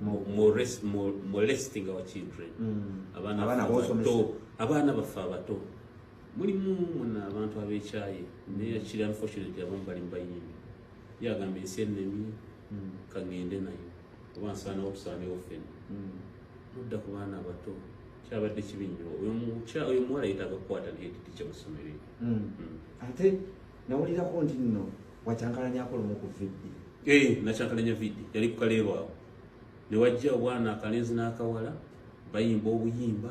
Molesting our children. Abaana Abaana baffe b'osomesa. abato, abaana baffe abato, mulimu muna abantu abekyaye, naye kiri unfortunately abamu bali mubayimbi. Yagamba ensi ennemye, kaŋŋende nayo, oba nsaanawo tusaanewo ffenna. Nodda ku baana abato, kyabadde kibi nnyo. Oyo omuwala yeetaaga kukwata ne head teacher mu ssomero eryo. Ate nawulirako nti nno wakyankalanyako lumu ku video. Eh, nakyankalanya video yali ku kaleero awo, ne wajja obwana akalenzi n'akawala bayimba obuyimba.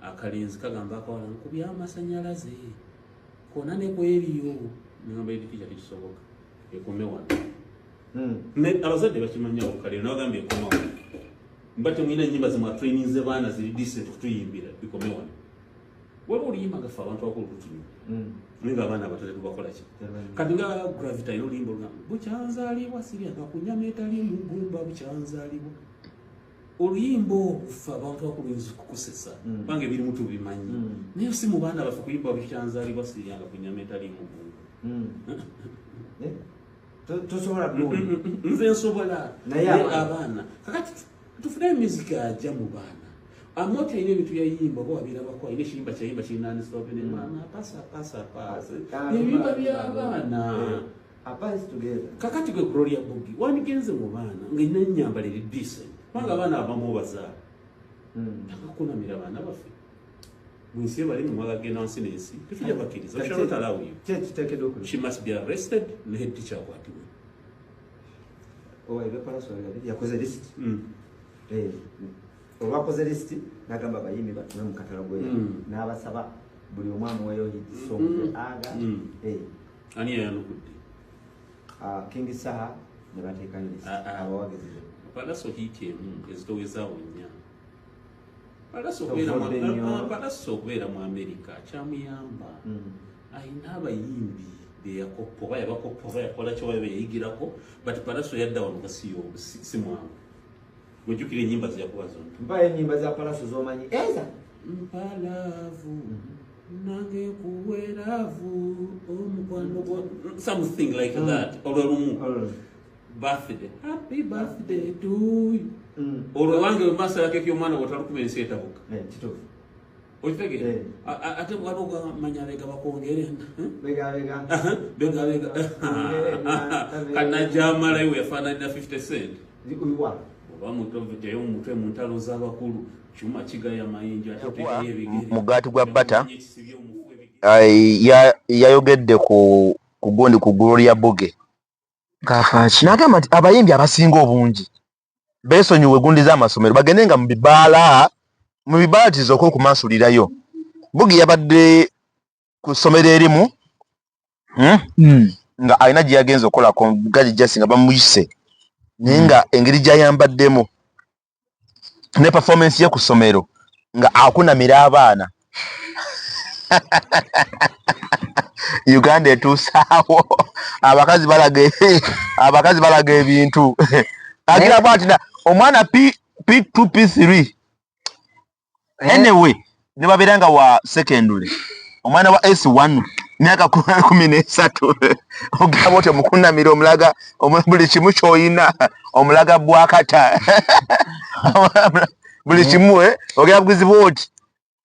Akalenzi kagamba akawala, "Nkubya amasanyalaze kona ne kweriyo." Negamba head teacher, "Tekisoboka, ekome wano." Ne abazadde bakimanyawo ku kaleero, nabagambye, "Ekoma wano, mba temulina nyimba zemwatraininze baana ziri decent kutuyimbira, bikome wano." Waliwo oluyimba nga ffe abantu abakulu tutunywa, naye nga abaana abato tetubakola ki. Kati nga Gravity alina oluyimba olugamba, "Bukyanzaalibwa siryanga ku nyama etali mugumba bukyanzaalibwa." Oluyimba olwo ffe abantu abakulu yinza okukusesa, kubanga ebirimu tubimanyi, naye si mu baana baffe kuyimba "Bukyanzaalibwa siryanga ku nyama etali mugumba." Eh? Tosobola kuwulira. Nze nsobola. Naye naye abaana. Abaana kakati tufune music ajja mu baana. Amoti alina ebintu yayimba oba wabirabako, alina ekiyimba kyayimba kirinanisitopene, "Mama pasa pasa pasa." Ah, ebiyimba by'abaana. Eh, a pass together. Kakati gwe Gloria Bugi wandigenze mu baana nga ina enyambala eri decent, kubanga abaana abamu obazaala takakunamira. Abaana baffe mu nsi ebalimu mwagagenda wansi n'ensi, tetujja bakkiriza. We shall not allow you. Ki ekiteekeddwa okukola? She must be arrested ne head teacher akwatibwe. Owa ebya Pallaso yakoze list. Eh, olwakoze list n'agamba abayimbi batume mu katalogo ye, n'abasaba buli omu amuweeyo hit song aga. Eh, Ani yayanukudde? Ah, King Saha ne bateekayo list. Ah, ah. Abawagizi be. Pallaso hit emu ezitowezaawo nnya. Pallaso Tovudde nnyo. Pallaso okubeera mu America kyamuyamba. Ayina abayimbi beyakoppa, oba yabakoppa, oba yakola kyo, oba beyayigirako, but Pallaso yadda wano nga si mwangu. Gwejjukira ennyimba zeyakuba zonna. Mpayo ennyimba za Pallaso z'omanyi eza. Mpalavu nange nkuweravu omukwano gwa, something like that, olwo lumu. "Birthday, happy birthday to you." Olwo wange wemasalako ekyomwana bwotalukuba ensi etabuka. Eh, kituufu. Okitegeera? Eh. Ate waliwo gamanya bega bakwongere. Bega bega. Bega bega. Kanajamalayo yafaananira 50 Cent. Wa? Oba mutoteyo omutwe mu ntalo z'abakulu, kyuma kigaya mayinja, ate otekeyo ebigere. Mugaati gwa butter. Ekisibye omufu ebigere. Yayogedde ku gundi ku Gloria Bugie. Kafaaki? N'agamba nti abayimbi abasinga obungi beesonyiwe egundi z'amasomero, bagende nga mu bibaala tizooka okumansulirayo. Bugie yabadde ku ssomero erimu, Nga alina gye yagenza okukolako gaji jasi nga bamuyise, naye nga engeri gy'ayambaddemu ne performance ye ku ssomero nga akunamira abaana. Uganda etuusaawo abakazi balaga ebintu. Agira bwati na omwana P2 P3. Anyway, ne babeera nga wa secondary, omwana wa S1, myaka 13, ogamba otyo mukunamira, omulaga buli kimu ky'oyina, omulaga bwakata buli kimu, eh, ogera bugizi bwoti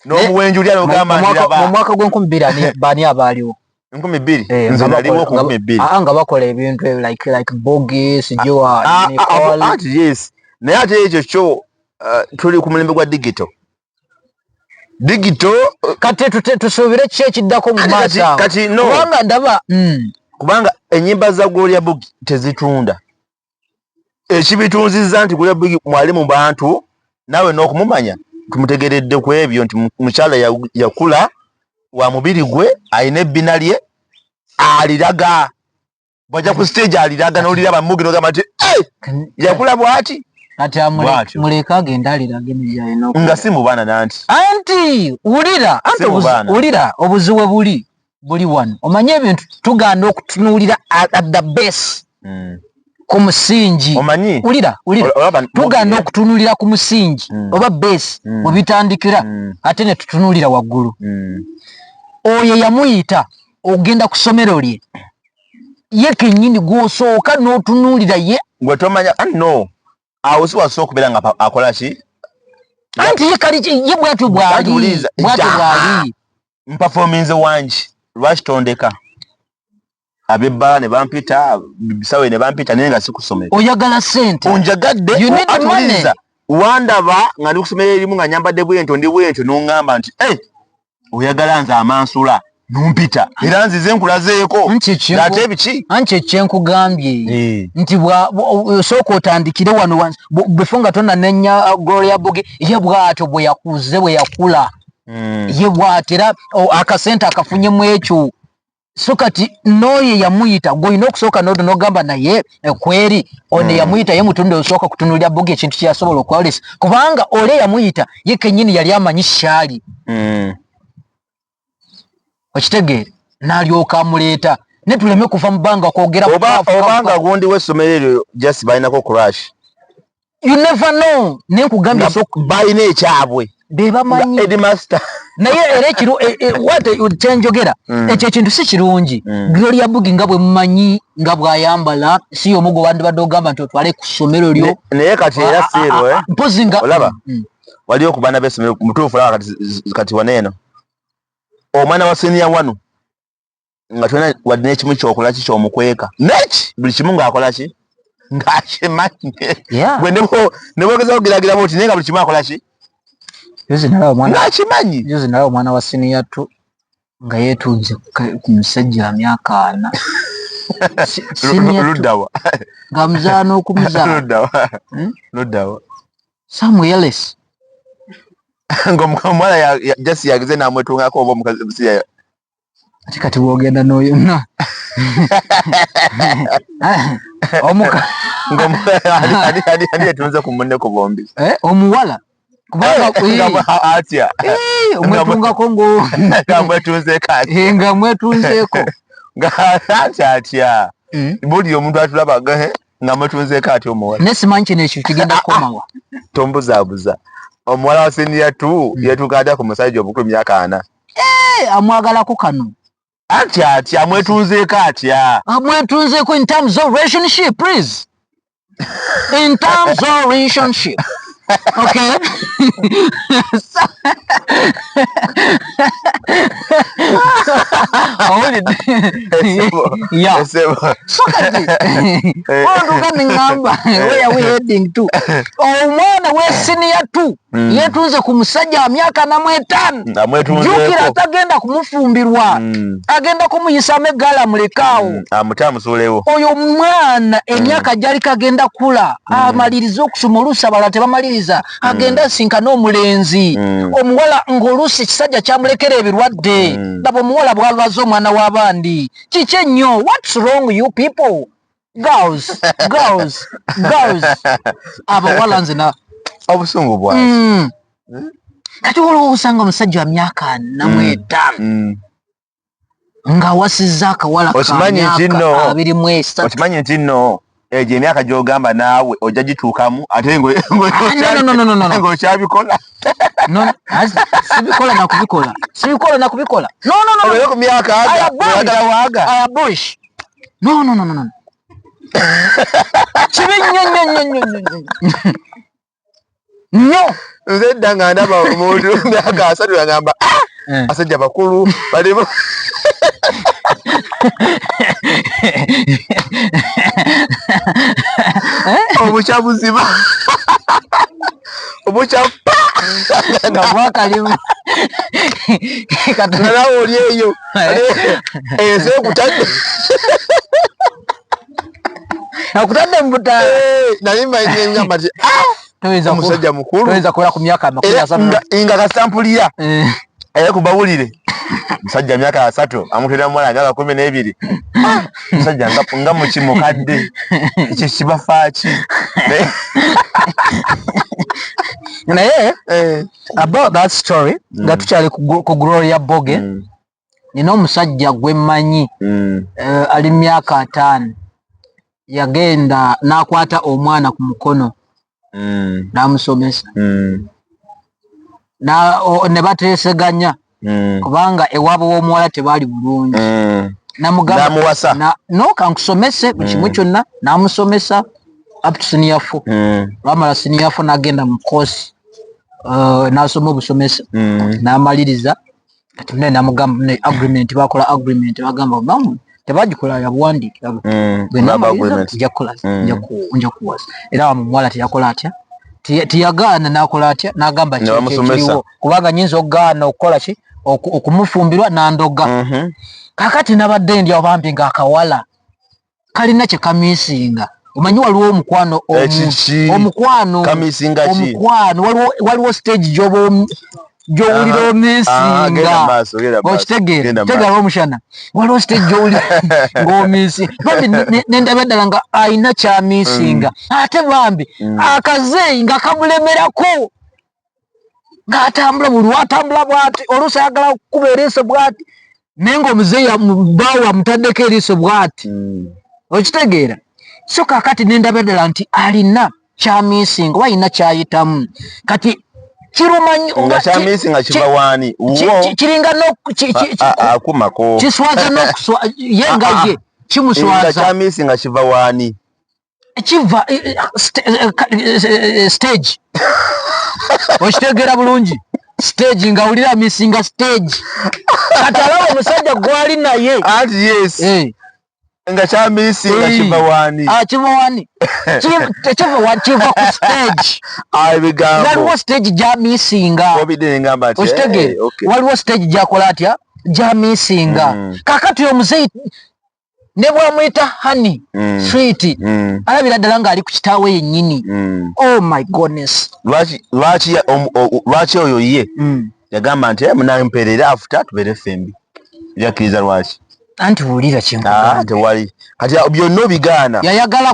n'omuwenjulya n'ogamba nti Mu raba. mwaka gw'enkumi bbiri baani abaaliwo? 2000. Eh, Nze nga naliwo ku 2000. Ah, nga bakola ebintu ebyo like Bogi, sijuwa. Ah, ah, Nicole. Ah, anti yes, naye ate ekyo kyo tuli ku mulembe gwa digital. Kati tusuubire ki ekiddako mu Ate maaso awo? Kati no. Kubanga ndaba Kubanga ennyimba za Gloria Bugie tezitunda. Ekibitunzizza nti Gloria Bugie mwali mu bantu, naawe n'okumumanya tumutegeredde ku ebyo nti mukyala yakula wa mubiri gwe, alina ebbina lye aliraga, bwajja ku stage aliraga n'oliraba mugi n'ogamba nti, "Hey, yakula bw'ati." Kati Bw'atyo. muleke agende alirage nebyalina. Nga si mu baana nanti. Anti wulira, anti Si mu baana. Wulira, obuzibu buli wano, omanye ebintu tugaana okutunuulira at the base, ku musingi. Omanyi Wulira, wulira. Olaba Tugaana okutunuulira ku musingi oba base we bitandikira, ate ne tutunuulira waggulu. Oyo yamuyita ogenda ku ssomero lye, ye kennyini gw'osooka n'otunuulira ye. Gwe tomanya, ah, no. Awo si wasobola okubeera nga akola ki? Anti ye kali ye bwatyo bwali. Bwatyo bwali. Mpafominze wangi lwaki tondeka? Ab'ebbala ne bampita, bisawe ne bampita naye nga sikusomera. Oyagala ssente. Onjagadde. You need money. Wandaba nga ndi kusomera erimu nga nyambadde bwentyo ndi bwentyo n'oŋŋamba nti eh oyagala nze amansula numpita era nzize nkulazeeko ate biki anti ekyenkugambye eh. nti osooka otandikire wano befo nga tonanenya uh, Gloria Bugie ye bwatyo bwe yakuze bwe yakula hmm. ye bwatyo era akasente akafunyemu ekyo so kati n'oyo yamuyita gwolina okusooka nodo nogamba naye eh, kweri ono hmm. yamuyita ye mutundu osooka kutunulira Bugie ekintu kyeyasobola okwolesa kubanga ole yamuyita ye kenyini yali amanyi kyali hmm. Okitegeere n'alyoka amuleeta ne tuleme kuva mu bbanga kwogera obanga gundi w'essomero eryo just balinako crash you never know naye nkugambye balina ekyabwe bebamanyi headmaster naye era ekiru e, e, what kyenjogera mm. ekyo ekintu si kirungi mm. Gloria Bugie nga bwe mumanyi nga bw'ayambala si y'omu gwe wandibadde ogamba nti otwale ku ssomero lyo naye kati era siirwe eh? mpozi nga olaba mm. waliyo ku baana b'essomero mutuufu olaba kati wano eno omwana wa senior wano nga tolina wadde n'ekimu kyokola ki kyomukweka neki buli kimu ng'akola ki ng'akimanyi gwe nebwogeza kugiragiramu nti naye nga buli kimu akola ki ng'akimanyi juzi nalaba omwana wa siniya two nga yeetunze ku musajja wa myaka ana luddawa ng'amuzaala n'okumuzaala luddawa hmm? luddawa somewhere else ng'omuwala jasi yagize n'amwetungako oba omukazi ate kati wogenda n'oyo na omuka ani yetunze ku munne ku bombi eh, omuwala kubanga eh, atya eh, omwetungako nga mwetunzeeko nga mwetunzeeko nga atya atya hmm. buli omuntu atulaba nga mwetunzeeko atya omuwala naye simanyi kino ekyo kigenda kukomawa tombuzaabuza omuwala wa senior two hmm. yetuuka atya ku musajja omukulu myaka ana Eh, amwagalako kano atya atya amwetunzeeko atya amwetunzeeko in terms of relationship please in terms of relationship okay owulidde yeah so kati onduka neŋŋamba where we heading to omwana we senior two mm. yetunze ku musajja wa myaka ana mu etaano jjukira tagenda kumufumbirwa mm. agenda kumuyisamu eggaali amulekaawo mm. amute amusuulewo oyo omwana emyaka mm. gyaliko agenda kula mm. amalirize okusoma oluusi abalala tebamaliriza mm. agenda asinkane omulenzi mm. omuwala ng'oluusi ekisajja kyamulekera ebirwadde mm. laba omuwala bwalwaza omwana w'abandi kiki ennyo what's wrong you people girls girls girls abawala nze na obusungu bwa mm. hmm? Kati olowooza nga omusajja wa myaka ana mu mm. etaano mm. ng'awasizza akawala ka myaka abiri mu esatu okimanyi nti nno egyo emyaka gy'ogamba naawe ojja gituukamu ate ng'okyabikola sibikola nakubikola sibikola nakubikola no no no ku myaka aga waaga I abolish no no no no no kibi nnyo nnyo nnyo nnyo nnyo nnyo nze edda nga ndaba omuntu myaka asatu yagamba ah! eh. asajja bakulu balimu obukya buziba obukya nga bwakalimu nawe oli eyo ensi ekutadde akutadde mu butaala eh, naye ngamba nti ah, omusajja mukulu toyinza kubeera ku myaka amakumi asatu nga kasampulira eh. era kubawulire musajja myaka asatu amutera muwala myaka 12 ah, musajja nga muki mukadde ekyo kibafaaki naye eh. about that story nga mm. tukyali ku Gloria Boge mm. nina omusajja gwe mmanyi mm. uh, ali myaka ataano yagenda n'akwata omwana ku mukono mm. n'amusomesa mm. ne bateeseganya mm. kubanga ewaabwe w'omuwala tebaali bulungi mm. namuwasa no kankusomese buli kimu mm. kyonna n'amusomesa Up to senior 4. Lwamala senior 4 n'agenda mu course, n'asoma obusomesa, n'amaliriza. Kati mune namugamba ne agreement, bakola agreement, bagamba bamu tebagikola ya buwandiike. Bwe namaliriza nja kukola, nja kuwasa. Era omuwala teyakola atya, teyagaana, n'akola atya, n'agamba kiriwo, kubanga nyinza okugaana okukola ki, okumufumbirwa nandoga. Kakati nabadde ndi awo bambi ng'akawala kalina kye kamisinga. Omanyi waliwo omukwano, omukwano omukwano, waliwo stage gy'owulira omisinga, okitegeera tegeera omushana, waliwo stage gy'owulira ng'omisinga. Bambi nendaba ddala nga alina kyamisinga, ate bambi akazeeyi nga kamulemerako, ng'atambula buli lwatambula bw'ati, oluusi ayagala okukuba eriiso bw'ati, naye ng'omuzeeyi bbaawe amutaddeko eriiso bw'ati, okitegeera. So kakati nendaba ddala nti alina kyamisinga oba alina kyayitamu. Kati kirumanyi nga kyamisinga kiva waani? Kiringa akumako kiswaza n'okuswa ye nga ye kimuswaza. Kyamisinga kiva waani? Kiva stage, okitegeera bulungi, stage nga awulira amisinga stage. Kati alaba omusajja gwali naye. Anti yes, nga kyamisinga kiva waani? Kiva waani? Tekiva wani, kiva ku stage. Ebigambo. Waliwo stage gyamisinga, okitegeera, waliwo stage gyakola atya, gyamisinga. Kakati omuzeeyi ne bwamuyita honey, sweet, alabira ddala ng'ali ku kitaawe yennyini. Oh my goodness. Lwaki oyo ye yagamba nti munampeerera afuta tubeere ffembi, yakkiriza lwaki? Anti wulira kyenkugamba. Tewali kati byonna obigaana. Yayagala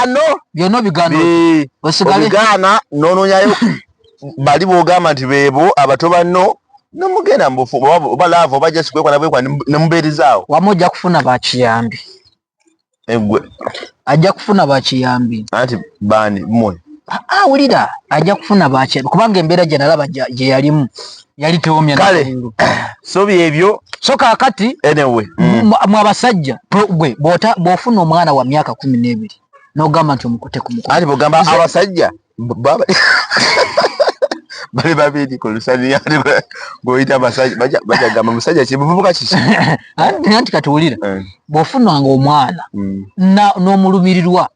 no byonna obigaana, osigale obigaana nonoonyayo bali bwogamba nti beebo abato banno, nomugenda mubufu oba love oba just kwekwana bwekwana nemubeerezaawo. Wamu ojja kufuna bakiyambi. Egwe ajja kufuna bakiyambi. Anti baani mmwe? Wulira, ajja kufuna bakiyambi kubanga embeera gye nalaba gye yalimu yali tewomya. Kale so byebyo. So kakati anyway, mwe abasajja, gwe bw'ofuna omwana wa myaka 12 n'ogamba nti omukute ku mukono. Anti bwogamba abasajja bali babiri ku lusaniya, gwoyita abasajja bajja gamba musajja ki, muvubuka kiki? Anti kati wulira, bw'ofunanga omwana n'omulumirirwa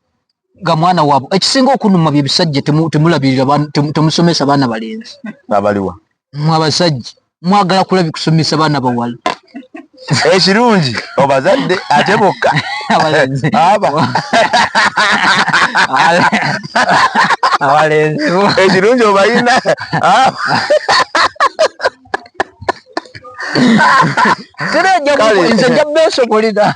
nga mwana waabwe, ekisinga okunuma bye bisajja temulabirira, temusomesa baana balenzi. Abaliwa? Mwe abasajja mwagala kulabi kusomesa baana bawala. Ekirungi obazadde ate bokka. Aba abalenzi ekirungi obalina. Nze nja beesobolera.